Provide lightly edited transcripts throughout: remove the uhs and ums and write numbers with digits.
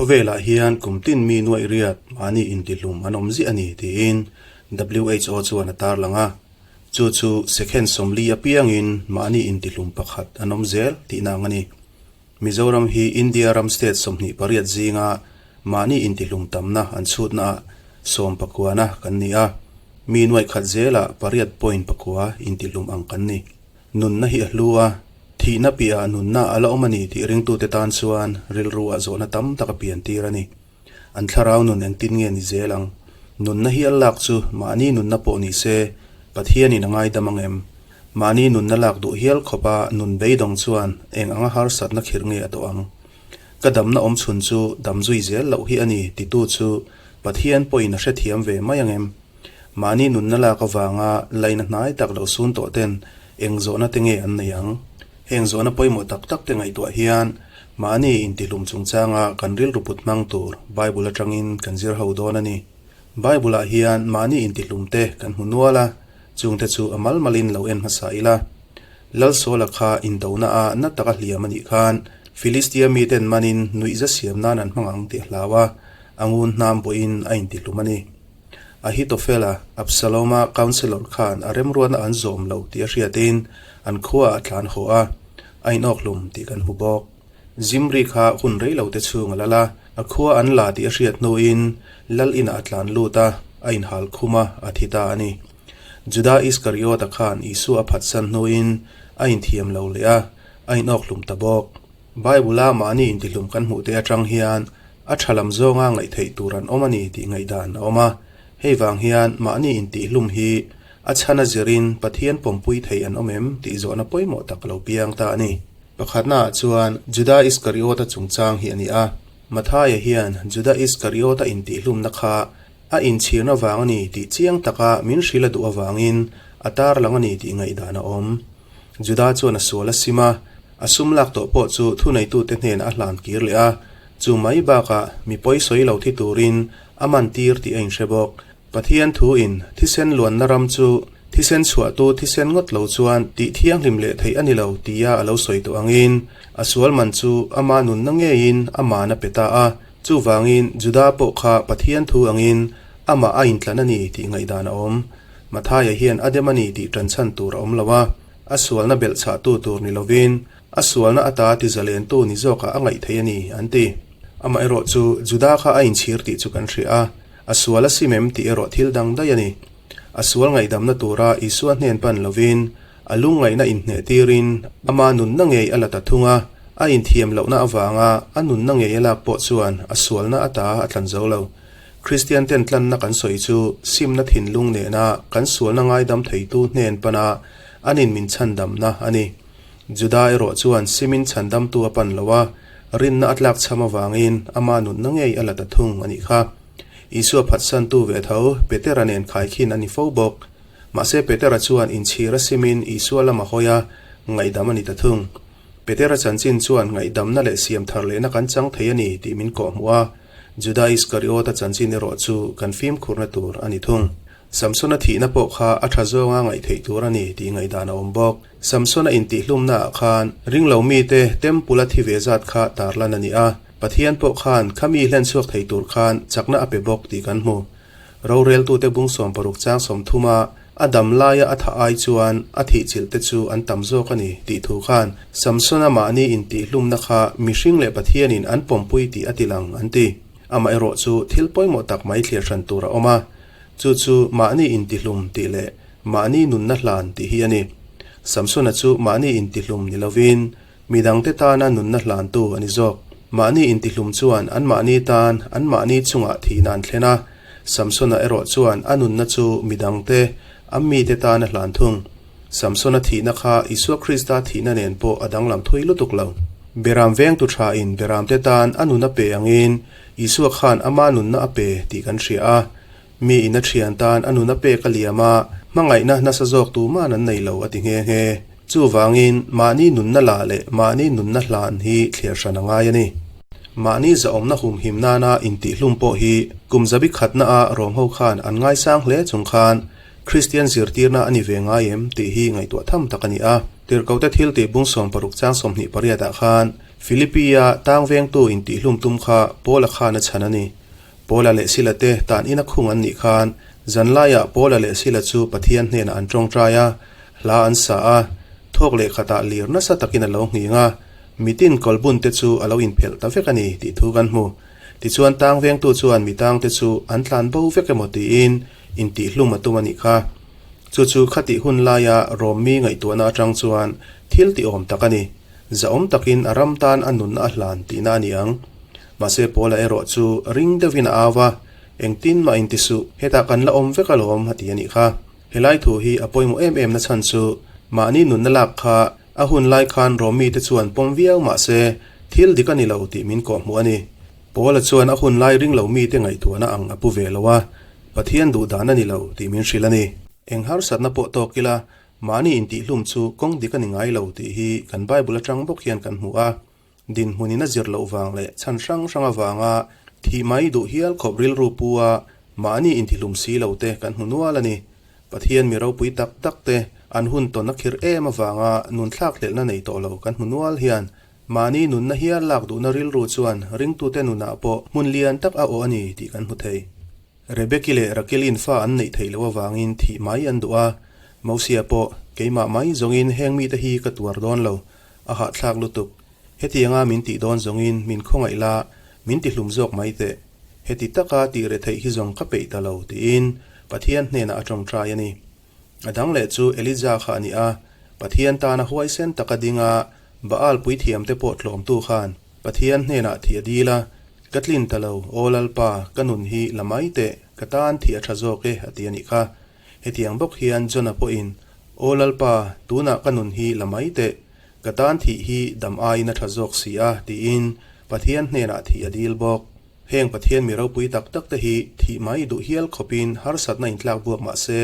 Khawvelah hian kum tin mi nuaih riat mahni intihlum an awm ziah a ni tiin WHO chuan a tarlang a. Chu chu second 40 apiangin mahni intihlum pakhat an awm zel tihna ang a ni. Mizoram hi India ram state 28 zinga mahni intihlum tamna an chhutnaah sawmpakuana kan ni a, mi nuaih khat zelah pariat point pakua intihlum ang kan ni. Nunna hi a hlu a, thihna piahah nunna a la awm a ni tih ringtute tan chuan rilru ah zawhna tam tak a pian tir a ni. An thlarau nun engtin nge ni zel ang? Nunna hi a lak chu mahni nunna pawh ni se, Pathianin a ngaidam ang em? Mahni nunna lak duh hial khawpa nun beidawng chuan eng anga harsatna khirh nge a tawh ang? Ka damna awm chhun chu dam zui zel loh hi a ni titu chu Pathian pawhin a hrethiam ve mai ang em? Mahni nunna lak avanga laina hnai tak lo sun tawh ten eng zawhna te nge an nei ang? Heng zawhna pawimawh tak tak te ngaihtuah hian mahni intihlum chungchanga kan rilru put hmang tur Bible atangin kan zir ho dawn a ni. Bible ah hian mahni intihlum te kan hmu nual a, chungte chu a mal malin lo en hmasa ila. Lalsawla kha indona a na taka hliam a nih khan Filistia miten manin nuihza siam nan an hmang ang tih a hlau a, a ngun hnam pawhin a intihlum a ni. Ahithophela, Absaloma counsellor khan a remruatna an zawm lo tih a hriatin an khuaah a tlan haw a, a inawkhlum tih kan hmu bawk. Zimri kha hun rei lo te chhung a lal a, a khua an la tih a hriat hnuin lal inah a tlan lut a, a inhal khum a, a thi ta a ni. Juda Iskariota khan Isua a phatsan hnuin a inthiam lo leh a, a inawkhlum ta bawk. Bible-a mahni intihlum kan hmuh te atang hian a tha lam zawnga ngaihtheih tur an awm a ni tih ngaihdan a awm a. Hei vang hian mahni intihlum hi a chhan a zirin Pathian pawmpui thei an awm em tih zawhna pawimawh tak lo piang ta a ni. Pakhatnaah chuan Juda Iskariota chungchang hi a ni a. Mathaia hian Juda Iskariota intihlumna kha a inchhirna vang a ni tih chiang taka min hrilh a duh avangin a tarlang a ni tih ngaihdan a awm. Juda chuan a sual a sim a, a sum lak tawh pawh chu thuneitute hnenah a hlan kir leh a, chu mai bakah mi pawi sawi lo thi turin a man tir tih a inhre bawk. Pathian thuin thisen luanna ram chu thisen chhuahtu thisen ngawt lo chuan tih thianghlim leh theih a ni lo tia a lo sawi tawh angin a sual man chu ama nunna ngeiin a man a pe ta a, chuvangin Juda pawh kha Pathian thu angin amah a intlan a ni tih ngaihdan a awm. Mathaia hian a dem a ni tih ṭanchhan tur a awm lo a, a sualna belh chhahtu tur ni lovin a sualna ata tizalentu ni zawkah a ngaih thei a ni, an ti. Amaherawh chu Juda kha a inchhir tih chu kan hria a, a sual a sim em tih erawh thil dang daih a ni. A sual ngaihdamna tura Isua hnen pan lovin a lungngaihna inhneh tirin ama nunna ngei a la ta thung a, a inthiam lohna avanga a nunna ngei a lak pawh chuan a sualna ata a tlan zo lo. Kristian ten tlanna kan sawi chu simna thinlung nena kan sualna ngaidam theitu hnen pana an in min chhandamna a ni. Juda erawh chuan simin chhandamtu a pan lo a, rinna a tlak chham avangin ama nunna ngei a la ta thung a nih kha. Isua phatsantu ve tho Petera nen khaikhin a ni fo bawk. Mahse Petera chuan inchhir a simin Isua lam a hawi a, ngaihdam a ni ta thung. Petera chanchin chuan ngaihdamna leh siam thar lehna kan chang thei a ni tih min kawhhmuh a, Juda Iskariota chanchin erawh chu kan fimkhurna tur a ni thung. Samsona thihna pawh kha a tha zawnga ngaihtheih tur a ni tih ngaihdan a awm bawk. Samsona intihhlumnaah khan ringlo mite temple a thi ve zat kha tarlan a ni a, Pathian pawh khan khami hlen chhuak thei tur khan chakna a pe bawk tih kan hmu. Roreltute bung 60 chang 30 a a dam laia a thah ai chuan a thihchilh te chu an tam zawk a ni tih thu khan Samsona mahni intihhlumna kha mihring leh Pathianin an pawmpui tih a tilang an ti. Amaherawh chu thil pawimawh tak mai thlir hran tur a awm a, chu chu mahni intihlum tih leh mahni nunna hlan tih hi a ni. Samsona chu mahni intihlum ni lovin Midangte tana nunna hlantu a ni zawk. Mahni intihlum chuan anmahni tan anmahni chungah thihna an thlen a, Samsona erawh chuan a nunna chu midangte, a mite tan a hlan thung. Samsona thihna kha Isua Krista thihna nen pawh a danglam thui lutuk lo. Beram vengtu thain beramte tan a nun a pe angin Isua khan ama nunna a pe tih kan hria a. Mi in a thian tan a nun a pek a liam a, hmangaihna nasa zawk tuman an nei lo a ti nghe nghe. Chuvangin mahni nunna la leh mahni nunna hlan hi thliar hran a ngai a ni. Mahni zahawmna humhim nana intihhlum pawh hi kum zabi khatna a rawm ho khan an ngaisang hle chung khan Kristian zirtirna a ni ve ngai em tih hi ngaihtuah tham tak a ni a. Tirhkote thil tih bung 60 chang 28 ah khan. Philippi-a tang vengtu intihhlum tum kha Paula khan a chhan a ni. Paula leh Sila te tan ina khung an nih khan zanlaiah Paula leh Sila chu Pathian hnenah an tawngtai a, hla an sa a, thawk leh khatah lir nasa takin a lo nghing a, mitin kawlbun te chu a lo inphelh ta vek a ni tih thu kan hmu. Tichuan tang vengtu chuan mi tangte chu an tlan bo vek emaw tiin intihhlum a tum a nih kha. Chu chu khatih hun laia Rawmmi ngaihtuahna atang chuan thil tiawm tak a ni. Zahawm takin a ram tan a nunna a hlan tihna a ni ang. Mahse Paula erawh chu ring deuhin a au a, Engtin mah inti suh, hetah kan la awm vek alawm a ti a nih kha. Helai thu hi a pawimawh em em na chhan chu mahni nunna lak kha a hun lai khan Rawmmi te chuan pawm viau mahse thil dik a ni lo tih min kawhhmuh a ni. Paula chuan a hun lai ring lo mite ngaihtuahna ang a pu ve lo a, Pathian duh dan a ni lo tih min hrilh a ni. Eng harsatna pawh tawk ila Mahni intihhlum chu kawng dik a ni ngai lo tih hi kan Bible atang bawk hian kan hmu a. Dinhmunin a zir loh vang leh chhan hrang hrang avanga thih mai duh hial khawp rilru pu a mahni intihhlum si lo te kan hmu nual a ni. Pathian mi ropui tak tak te an hun tawn a khirh em avanga nun thlakhlelhna nei tawh lo kan hmu nual hian mahni nunna hial lak duhna rilru chuan ringtute nunah pawh hmun lian tak a awh a ni tih kan hmu thei. Rebeki leh Rakelin fa an neih theih loh avangin thih mai an duh a, Mosia pawh keimah mai zawngin heng mite hi ka tuar dawn lo, a hahthlak lutuk. Hetianga min tih dawn zawngin min khawngaih la, min tihlum zawk mai teh. Heti taka tih re theih hi zawng ka peih ta lo, tiin Pathian hnenah a tawngtai a ni. A dang leh chu Elija kha a ni a, Pathian tana huaisen taka dinga Baal puithiamte pawh tlawmtu khan Pathian hnenah thih a dil a, Ka tlin ta lo, Aw Lalpa, ka nun hi la mai teh, ka tan thih a tha zawk e, a ti a nih kha. Hetiang bawk hian Jonah pawhin, Aw Lalpa, tunah ka nun hi la mai teh, ka tan thih hi dam aiin a tha zawk si a, tiin Pathian hnenah thih a dil bawk. Heng Pathian mi ropui tak tak te hi thih mai duh hial khawpin harsatna intlak buak mah se,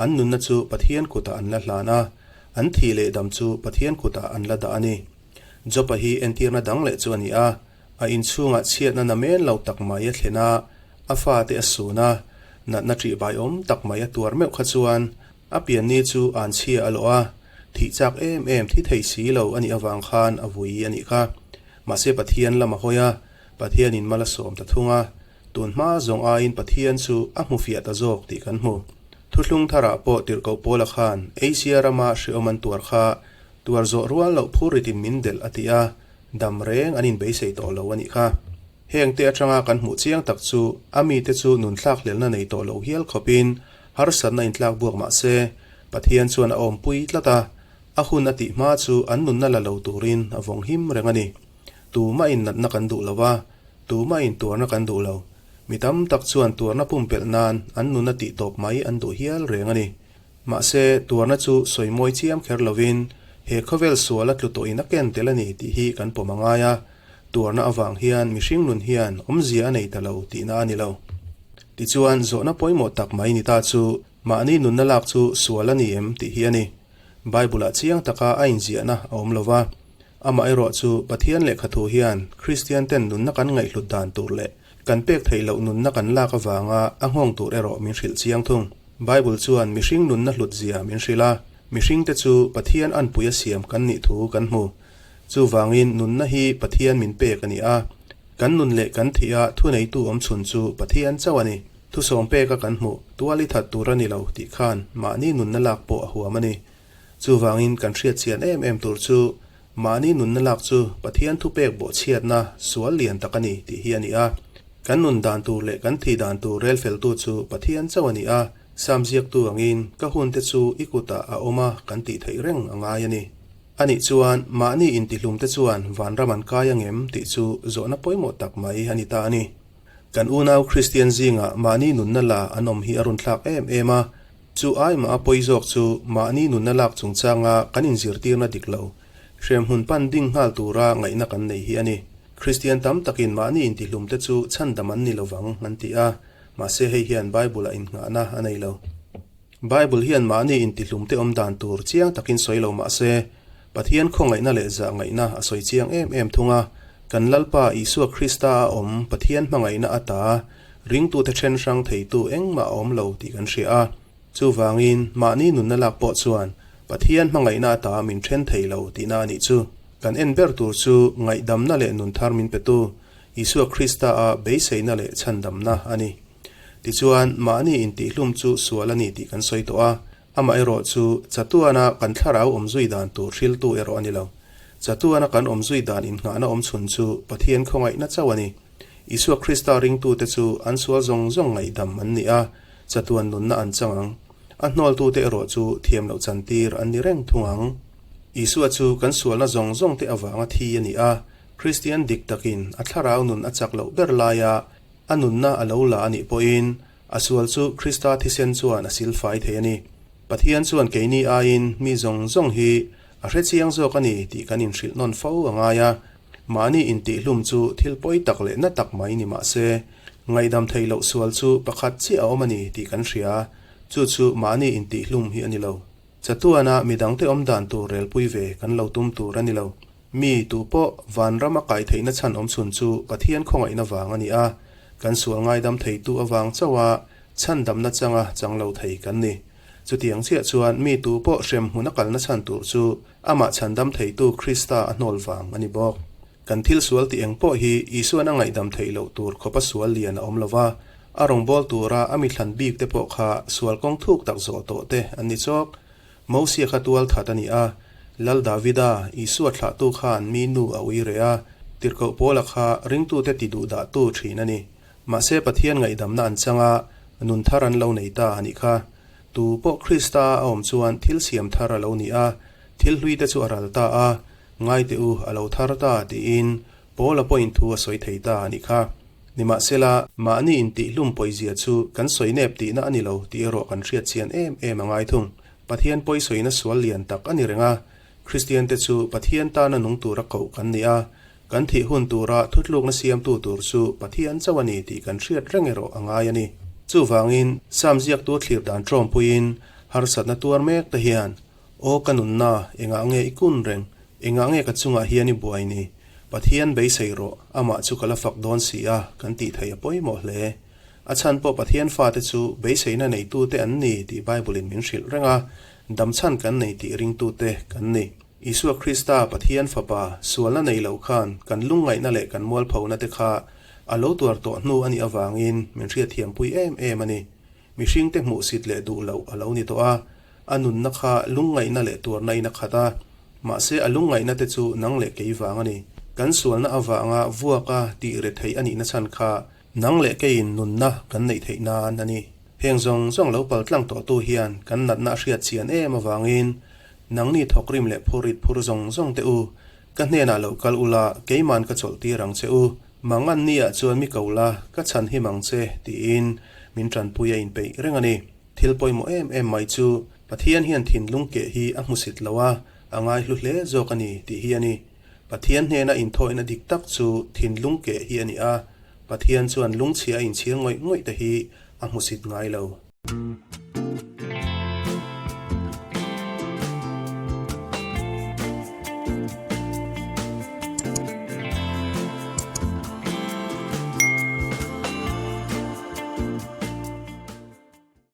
an nunna chu Pathian kutah an la hlan a, an thih leh dam chu Pathian kutah an la dah a ni. Job-a hi entirna dang leh chu a ni a. A inchhungah chhiatna na men lo tak mai a thlen a, a fate a sun a, natna ṭihbai awm tak mai a tuar meuh kha chuan a pianni chu an chhia a lawh a, thih chak em em thi thei si lo a nih avang khan a vui a nih kha. Mahse Pathian lam a hawi a, Pathianin mal a sawm ta thung a, tun hma zawng aiin Pathian chu a hmu fiah ta zawk tih kan hmu. Thuthlung tharah pawh tirhkoh Paula khan Asia rama hreawm an tuar kha tuar zawh rual loh phurritin min delh a ti a, Dam reng an inbeisei tawh lo a nih kha. Heng te atanga kan hmuh chiang tak chu a mite chu nun thlakhlelhna nei tawh lo hial khawpin harsatna intlak buak mah se, Pathian chuan a awmpui tlat a, a hun a tih hma chu an nunna la lo turin a vawng him reng a ni. Tumahin natna kan duh lo a, tumahin tuarna kan duh lo. Mi tam tak chuan tuarna pumpelh nan an nunna tih tawp mai an duh hial reng a ni. Mahse, tuarna chu sawi mawi chiam kher lovin he khawvel sual a tlu tawhin a ken tel a ni tih hi kan pawm a ngai a, tuarna avang hian mihring nun hian awmzia a nei ta lo tihna a ni lo. Tichuan, zawhna pawimawh tak mai ni ta chu mahni nunna lak chu sual a ni em tih hi a ni. Bible-ah chiang taka a inziahna a awm lo va. Amaherawh chu Pathian lehkha thu hian Kristian-ten nunna kan ngaihhlut dan tur leh Kan pek theih loh nunna kan lak avanga a nghawng tur erawh min hrilh chiang thung. Bible chuan mihring nunna hlut zia min hrilh a, mihringte chu Pathian anpui a siam kan nih thu kan hmu. Chuvangin nunna hi Pathian min pek a ni a, kan nun leh kan thih a thuneitu awm chhun chu Pathian chauh a ni. Thusawm peka kan hmuh, tual i that tur a ni lo tih khan mahni nunna lak pawh a huam a ni. Chuvangin kan hriat chian em em tur chu Mahni nunna lak chu Pathian thupek bawhchhiatna sual lian tak a ni tih hi a ni a. Kan nun dan tur leh kan thih dan tur rel feltu chu Pathian chauh a ni a, Sam ziaktu angin ka hunte chu i kutah a awm a kan tih theih reng a ngai a ni. A nih chuan mahni intihlumte chuan vanram an kai angem tih chu zawhna pawimawh tak mai a ni ta a ni. Kan unau Kristian zingah mahni nunna la an awm hi a runthlak em em a, Chu ai mah a pawi zawk chu mahni nunna lak chungchanga kan inzirtirna dik lo, hremhmun pan ding nghal tura ngaihna kan nei hi a ni. Kristian tam takin mahni intihlumte chu chhandam an ni lovang an ti a, mahse hei hian Bible-ah innghahna a nei lo. Bible hian mahni intihlumte awm dan tur chiang takin sawi lo mahse, Pathian khawngaihna leh zahngaihna a sawi chiang em em thung a, kan Lalpa Isua Krista a awm Pathian hmangaihna ata Ringtute then hrang theitu engmah a awm lo tih kan hria a, chuvangin mahni nunna lak pawh chuan Pathian hmangaihna ata min then thei lo tihna a nih chu. Kan en ber tur chu ngaihdamna leh nun thar min petu Isua Krista a beiseina leh chhandamna a ni. Tichuan, mahni intihlum chu sual a ni tih kan sawi tawh a, amaherawh chu chatuana kan thlarau awmzui dan tur hriltu erawh a ni lo. Chatuana kan awmzui dan innghahna awmchhun chu Pathian khawngaihna chauh a ni. Isua Krista ringtute chu an sual zawng zawng ngaihdam an ni a, chatuan nunna an chang ang. A hnawltute erawh chu thiam loh chantir an ni reng thung ang. Isua chu kan sualna zawng zawngte avanga thi a ni a, Kristian dik takin a thlarau nun a chak loh ber laia a nunna a lo la a nih pawhin a sual chu Krista thisen chuan a silfai thei a ni. Pathian chuan keini aiin mi zawng zawng hi a hrechiang zawk a ni tih kan inhrilh nawn fo a ngai a. Mahni intihhlum chu thil pawi tak leh na tak mai ni mah se, ngaihdam theih loh sual chu pakhat chiah a awm a ni tih kan hria. Chu chu mahni intihhlum hi a ni lo. Chatuana midangte awm dan tur relpui ve kan lo tum tur a ni lo. Mi tu pawh vanram a kai theihna chhan awm chhun chu Pathian khawngaihna vang a ni a, kan sual ngaidam theitu avang chauha chhandamna changa chang lo thei kan ni. Chutiang chiah chuan mi tu pawh hremhmun a kalna chhan tur chu Amah chhandam theitu Krista a hnawl vang a ni bawk. Kan thil sual tih eng pawh hi Isuan a ngaihdam theih loh tur khawpa sual lian a awm lo va, a rawngbâwl tura a mithlan bik te pawh kha sual kawng thuk tak zawh tawh te an ni chawk. Mosia kha tual that a ni a, Lal Davida, Isua thlahtu khan mi nu a ui reh a, tirhkoh Paula kha ringtute ti duh dahtu thin a ni. Mahse Pathian ngaihdamna an chang a, nun thar an lo nei ta a nih kha. Tu pawh Krista a awm chuan thil siam thar a lo ni a, thil hlui te chu a ral ta a, ngai teh u, a lo thar ta tiin Paula pawhin thu a sawi thei ta a nih kha. Nimahsela, mahni intihhlum pawizia chu kan sawi nep tihna a ni lo tih erawh kan hriat chian em em a ngai thung. Pathian pawisawina sual lian tak a ni reng a, Kristiante chu Pathian tana nung tura koh kan ni a, Kan thih hun tura thutlukna siamtu tur chu Pathian chauh a ni tih kan hriat reng erawh a ngai a ni. Chuvangin, Sam ziaktu thlir dan ṭawmpuiin harsatna tuar mek te hian, Aw ka nunna, engah nge i kun reng? Engah nge ka chungah hian i buai ni? Pathian beisei rawh, amah chu ka la fak dawn si a, kan tih theih a pawimawh hle. A chhan pawh Pathian fate chu beiseina neitute an ni tih Bible-in min hrilh reng a, damchhan kan nei tih ringtute kan ni. Isua Krista, Pathian Fapa, sualna nei lo khan kan lungngaihna leh kan mualphona te kha a lo tuar tawh hnu a nih avangin min hriatthiampui em em a ni. Mihringte hmuhsit leh duh loh a lo ni tawh a, a nunna kha lungngaihna leh tuarna in a khat a, mahse a lungngaihna te chu nang leh kei vang a ni. Kan sualna avanga vuaka tih retheih a nihna chhan kha nang leh keiin nunna kan neih theih nan a ni. Heng zawng zawng lo paltlang tawhtu hian kan natna a hriat chian em avangin Nangni thawkrim leh phurrit phur zawng zawng teh u, ka hnenah lo kal ula, keiman ka chawlh tir ang che u. Mangan niah chuan mi ko la, ka chhan him ang che, tiin min tanpui a inpeih reng a ni. Thil pawimawh em em mai chu, Pathian hian thinlung keh hi a hmusit lo a, a ngaihlu hle zawk a ni, tih hi a ni. Pathian hnena inthawihna dik tak chu thinlung keh hi a ni a, Pathian chuan lungchhia a inchhir ngawih ngawih te hi a hmusit ngai lo.